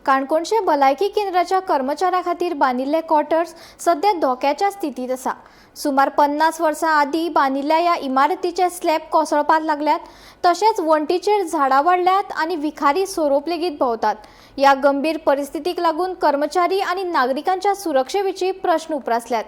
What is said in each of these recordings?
काणकोणचे भलायकी केंद्राच्या कर्मचाऱ्यां खातीर बांदिल्ले क्वॉर्टर्स सध्या धोक्याच्या स्थितींत आसा. सुमार 50 वर्सां आदीं बांदिल्ल्या ह्या इमारतीचे स्लॅब कोसळपाक लागल्यात, तशेंच वण्टीचेर झाडां वाडल्यात आनी विखारी सोरोप लेगीत भोंवतात. ह्या गंभीर परिस्थितीक लागून कर्मचारी आनी नागरिकांच्या सुरक्षे विशीं प्रश्न उप्रासल्यात.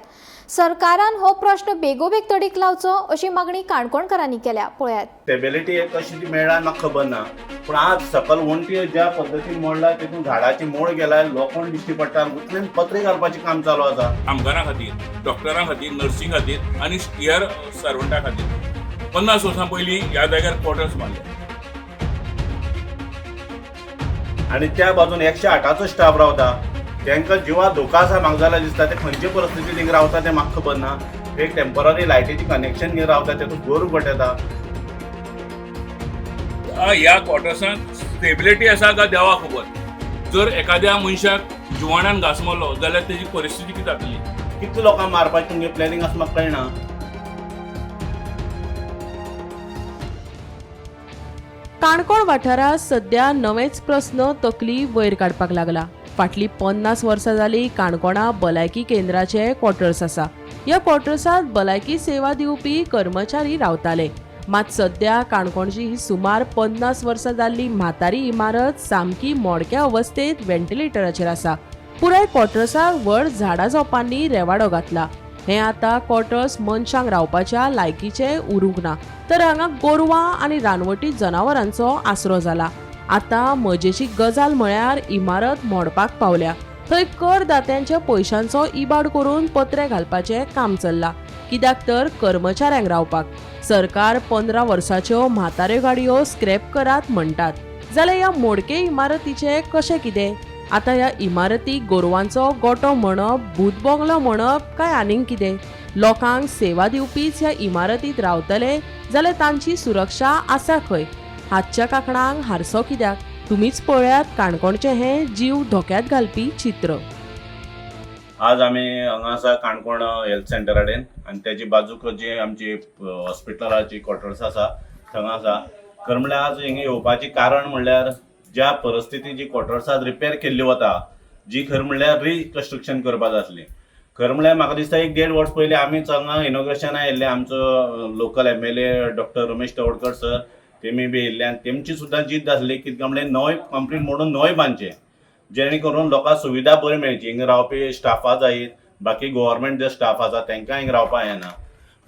सरकारान हो प्रश्न बेगोबेग तडीक लावचो अशी मागणी काणकोणकारांनी केल्या. पळयात. स्टेबिलिटी एक कशी ती मेळ्ळा म्हाका खबर ना, पूण आज सकल वण्टी ज्या पद्दतीन मोडला तितून झाडाची मोड गेला, लोखण दिश्टी पडटा, उतल्यान पत्रे घालपाचें काम चालू आसा. कामगारां खातीर, डॉक्टरां खातीर, नर्सीं खातीर आनी हेर सर्वंटा खातीर 50 वर्सां पयलीं ह्या जाग्यार क्वॉर्टर्स बांदले. आनी त्या बाजून 108चो स्टाफ रावता, तांकां जिवा धोका आसा. म्हाका जाल्यार दिसता ते खंयचे परिस्थितीन हिंगा रावता तें म्हाका खबर ना. एक टेंपररी लायटीचें कनेक्शन घेवन रावता, तेतून गोरू येता. ह्या क्वॉर्टर्सांत स्टेबिलिटी आसा काय देवा खबर. जर एखाद्या मनशाक जिवाण्यान घास मारलो जाल्यार तेजी परिस्थिती कितें जातली? कितले लोकांक मारपाचें तुमगें प्लॅनिंग आसा म्हाका कळना. काणकोण वाठारांत सध्या नवेच प्रस्न तकली वयर काडपाक लागला. फाटलीं 50 वर्सां जालीं काणकोणा भलायकी केंद्राचे क्वॉर्टर्स आसा. ह्या क्वॉर्टर्सांत भलायकी सेवा दिवपी कर्मचारी रावताले. मात सध्या काणकोणची ही सुमार 50 वर्सां जाल्ली म्हातारी इमारत सामकी मोडक्या अवस्थेंत व्हेंटिलेटराचेर आसा. पुराय क्वॉर्टर्साक व्हड झाडां झोपांनी रेवाडो घातला. हें आतां क्वॉर्टर्स मनशांक रावपाच्या लायकीचें उरूंक ना, तर हांगा गोरवां आनी रानवटी जनावरांचो आसरो जाला. आतां मजेची गजाल म्हळ्यार इमारत मोडपाक पावल्या थंय करदात्यांच्या पयशांचो इबाड करून पत्रे घालपाचें काम चल्लां. कित्याक तर कर्मचाऱ्यांक रावपाक सरकार 15 वर्साच्यो म्हाताऱ्यो गाडयो स्क्रॅप करात म्हणटात, जाल्यार ह्या मोडके इमारतीचें कशें कितें? आतां ह्या इमारतीक गोरवांचो गोटो म्हणप, भूत बंगलो म्हणप काय आनीक कितें? लोकांक सेवा दिवपीच ह्या इमारतींत रावतले जाल्यार तांची सुरक्षा आसा खंय? हातच्या कांकणांक हारसो कित्याक? तुमीच पळयात काणकोणचें हें जीव धोक्यांत घालपी चित्र. आज आमी हांगा आसा काणकोण हेल्थ सेंटरा कडेन आनी तेजी बाजूक जी आमची हॉस्पिटलाची क्वॉर्टर्स आसा थंगा आसा. खरें म्हणल्यार आज हिंगा येवपाचें कारण म्हणल्यार ज्या परिस्थिती जी क्वॉर्टर्सां रिपेर केल्ली वता, जी खरें म्हणल्यार रिकन्स्ट्रक्शन करपा जाय आसली. खरें म्हणल्यार म्हाका दिसता एक देड वर्स पयलीं आमीच हांगा इनॉग्रेशना येयल्ले. आमचो local MLA doctor Ramesh Tawadkar sir तेमी बी येयल्ले आनी तेमची सुद्दां जिद्द आसली कितें काय म्हणल्यार नवें कंप्लीट मोडून नवें बांदचें, जेणे करून लोकांक सुविधा बरी मेळची. हिंगा रावपी स्टाफा जायत, बाकी गव्हर्मेंट जे स्टाफ आसा तांकां हिंगा रावपाक येना.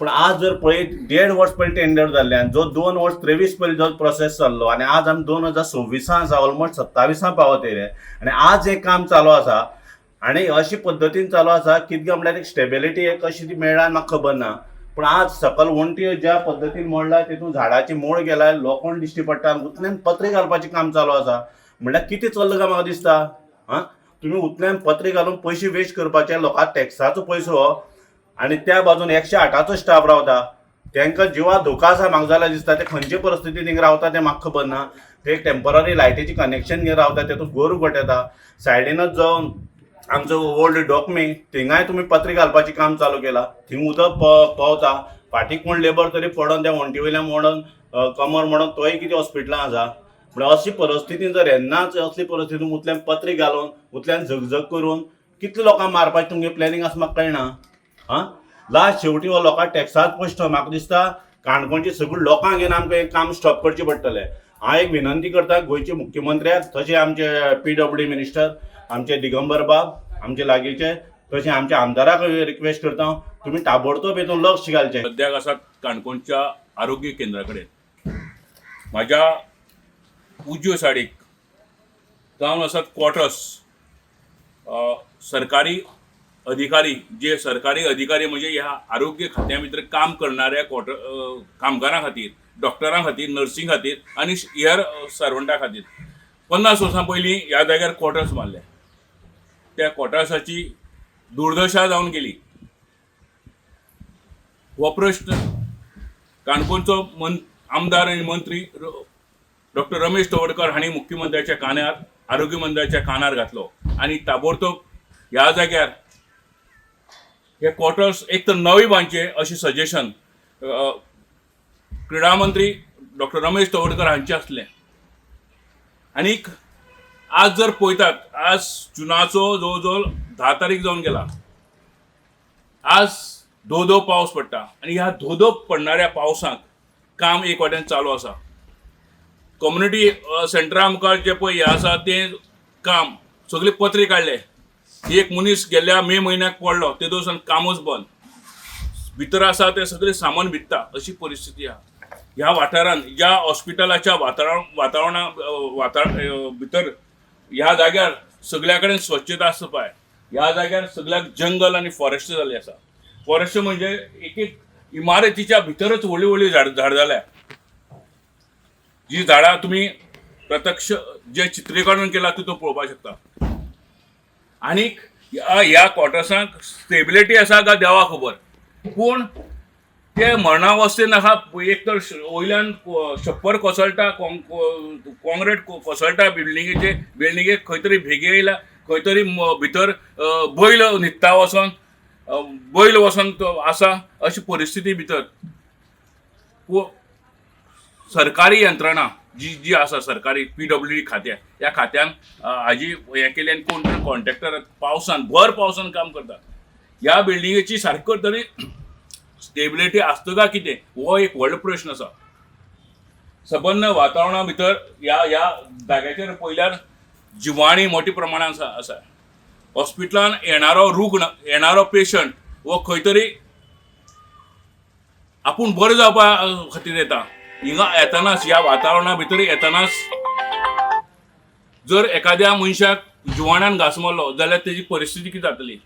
पूण आज जर पळयत देड वर्स पयलीं टेंडर जाल्लें आनी जो 2 वर्स 23 पयलीं जो प्रोसेस चल्लो आनी आज आमी 2026 आसा, ऑलमोस्ट 27 पावत येयले आनी आज हें काम चालू आसा आनी अशी पद्दतीन चालू आसा. कितें काय म्हणल्यार एक स्टेबिलिटी एक कशी ती मेळ्ळा म्हाका खबर ना, पूण आज सकल वण्टी ज्या पद्दतीन मोडला तितून झाडाची मोड गेला, लोखण दिश्टी पडटा, उतल्यान पत्रे घालपाचें काम चालू आसा. म्हणल्यार कितें चल्लां काय म्हाका दिसता. आं, तुमी उतल्यान पत्रे घालून पयशे वेस्ट करपाचे, लोकांक टॅक्साचो पयसो हो. आनी त्या बाजून 108चो स्टाफ रावता, तांकां जिवा धोका आसा. म्हाका जाल्यार दिसता ते खंयचे परिस्थितीन हिंगा रावता तें म्हाका खबर ना. ते एक टेंपररी लायटीचें कनेक्शन घेवन रावता, तेतून गोरू येता. सायडीनच जो आमचो ओल्ड डॉकमी थिंगाय तुमी पत्रे घालपाचें काम चालू केलां, थिंग उदक पावता. फाटीं कोण लेबर तरी पडोन त्या वण्टी वयल्यान मोडोन कमर मोडोन तोय कितें हॉस्पिटलां आसा. म्हळ्यार अशी परिस्थिती जर येन्नाच असली परिस्थिती उतल्यान पत्रे घालून उतल्यान झगझग करून कितले लोकांक मारपाचें तुमगें प्लॅनिंग आसा म्हाका कळना. आं, लास्ट शेवटी हो लोकांक टॅक्साच पयशे. म्हाका दिसता काणकोणचे सगळे लोकांक घेवन आमकां हें काम स्टॉप करचें पडटलें. हांव एक विनंती करता गोंयचे मुख्यमंत्र्याक, तशें आमचे पीडब्ल्यूडी मिनिस्टर आमचे दिगंबर बाब आमचे लागींचे, तशें आमच्या आमदाराक रिक्वेस्ट करता, तुमी ताबडतोब हितून लक्ष घालचें. सद्याक आसा काणकोणच्या आरोग्य केंद्रा कडेन. म्हाज्या उजव्यो सायडीक जावन आसात क्वॉर्टर्स. सरकारी अधिकारी, जे सरकारी अधिकारी म्हणजे ह्या आरोग्य खात्या भितर काम करणाऱ्या क्वॉर्टर कामगारां खातीर, डॉक्टरां खातीर, नर्सीं खातीर आनी हेर सर्वंटा खातीर 50 वर्सां पयलीं ह्या जाग्यार क्वॉर्टर्स बांदले. त्या क्वॉर्टर्साची दुर्दशा जावन गेली. हो प्रश्न काणकोणचो आमदार आनी मंत्री डॉक्टर रमेश तवडकर हांणी मुख्यमंत्र्याच्या कानार, आरोग्य मंत्र्याच्या कानार घातलो आनी ताबडतोब ह्या जाग्यार हे क्वॉर्टर्स एक तर नवे बांदचे अशें सजेशन क्रिडा मंत्री डॉक्टर रमेश तवडकर हांचें आसलें. आनीक आज जर पळयतात, आज जुनाचो जवळ जवळ 10 तारीख जावन गेला. आज धो धो पावस पडटा आनी ह्या धो धो पडणाऱ्या पावसाक काम एक वाटेन चालू आसा. कम्युनिटी सेंटरा मुखार जे पळय हें आसा तें काम सगळे पत्रे काडले. एक मनीस गेल्ल्या मे म्हयन्याक पडलो, ते दिवसान कामच बंद. भितर आसा तें सगळें सामान विकता अशी परिस्थिती आहा ह्या वाठारांत. ज्या हॉस्पिटलाच्या वातावरण वातावरणा वातार भितर ह्या जाग्यार सगल्या कडेन स्वच्छता आसता पाय. ह्या जाग्यार सगल्याक जंगल आनी फॉरेस्ट जाल्ली आसा. फॉरेस्ट म्हणजे एक एक इमारतीच्या भितरच व्हडली व्हडली झाड जाल्या. जी झाडां तुमी प्रत्यक्ष जे चित्रीकरण केलां तितून पळोवपाक शकता. आनीक ह्या क्वॉर्टर्सांक स्टेबिलिटी आसा काय देवा खबर, पूण ते मरणावस्थेन आहा. एक तर वयल्यान छप्पर कोसळटा, कॉंक्रीट कोसळटा बिल्डिंगेचे, बिल्डिंगेक खंय तरी भेगे येयला, खंय तरी भितर बैल न्हिदता वचोन, बैल वचोन तो आसा अशी परिस्थिती भितर. सरकारी यंत्रणा जी जी आसा, सरकारी PWD खात्या, ह्या खात्यान हाजी हें केलें आनी कोण तरी कॉन्ट्रॅक्टर पावसान, भर पावसान काम करता. ह्या बिल्डिंगेची सारको तरी स्टेबिलिटी आसता काय कितें हो एक व्हडलो प्रश्न आसा. सबंद वातावरणा भितर ह्या ह्या जाग्याचेर पळयल्यार जिवाणी मोठ्या प्रमाणान आसा. हॉस्पिटलान येणारो रुग्ण, येणारो पेशंट हो खंय तरी आपूण बरो जावपा खातीर येता. हिंगा येतनाच, ह्या वातावरणा भितर येतनाच जर एखाद्या मनशाक जिवाण्यान घास मारलो जाल्यार तेजी परिस्थिती कितें जातली?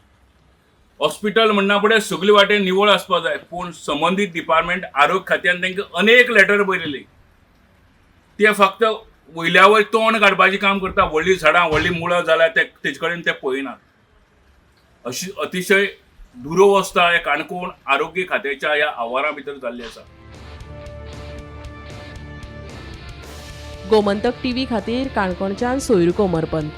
हॉस्पिटल म्हणना फुडें सगळे वाटेन निवळ आसपाक जाय, पूण संबंदीत डिपार्टमेंट आरोग्य खात्यान तांकां अनेक लेटर बरयली. ते फक्त वयल्या वयर तोंड काडपाचें काम करता. व्हडलीं झाडां, व्हडलीं मुळां जाल्यार ते तेजे कडेन ते पळयनात. अशी अतिशय दुरवस्था ह्या काणकोण आरोग्य खात्याच्या ह्या आवारा भितर जाल्ली आसा. गोमंतक टीव्ही खातीर काणकोणच्यान सोयरू कोमरपंत.